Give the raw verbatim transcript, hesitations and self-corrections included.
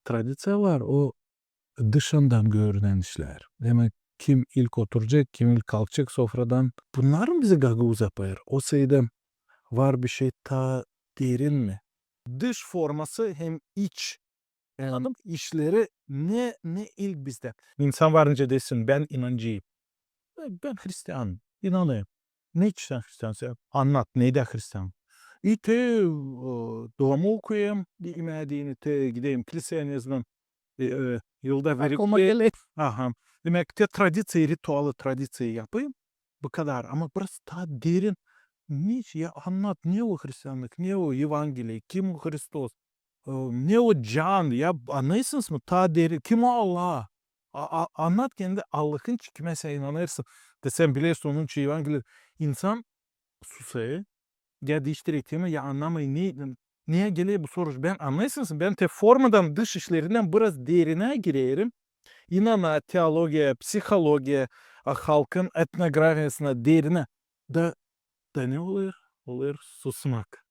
tradiţiya var, o dışından görünän işlär. Demäk, kim ilk oturacek, kim ilk kalkacek sofradan. Bunnar mı bizi gagauz yapêr? O sayıda var bir şey taa derin mi? Dış forması hem iç, e, işleri ne, ne ilk bizdä. İnsan var nicä desin, bän inancıyım. E, bän hristian, inanêrım. Ne için sän hristian? Sän annat, neydä hristian? İ te, e, duamı okuyêrım, imedim, te gideyim kliseya, ne znam, e, e, yılda bir iki. Aha. Demäk, te tradiţiya, ritualı, tradiţiya yapayım. Bu kadar. Ama biraz taa derin. Ne için? Ya annat, ne o hristianlık, ne o Evangeliye, kim o Hristos? E, ne o can? Ya annêêrsınız mı? Taa derin. Kim o Allah? A, a, annat kendi Allahın, kimä sän inanêrsın. Te sän bilersin, onun için Evangeliye. İnsan susêr, ya diiştirer tema, ya annamêêr, ne, neyä geler bu soruş. Bän, annêêrsınız, bän te formadan, dış işlerindän biraz derinä girerim. İnana, teologiya, psihologiya, a, halkın etnografiyasına derinä. Da, da ne olêr? Olêr susmak.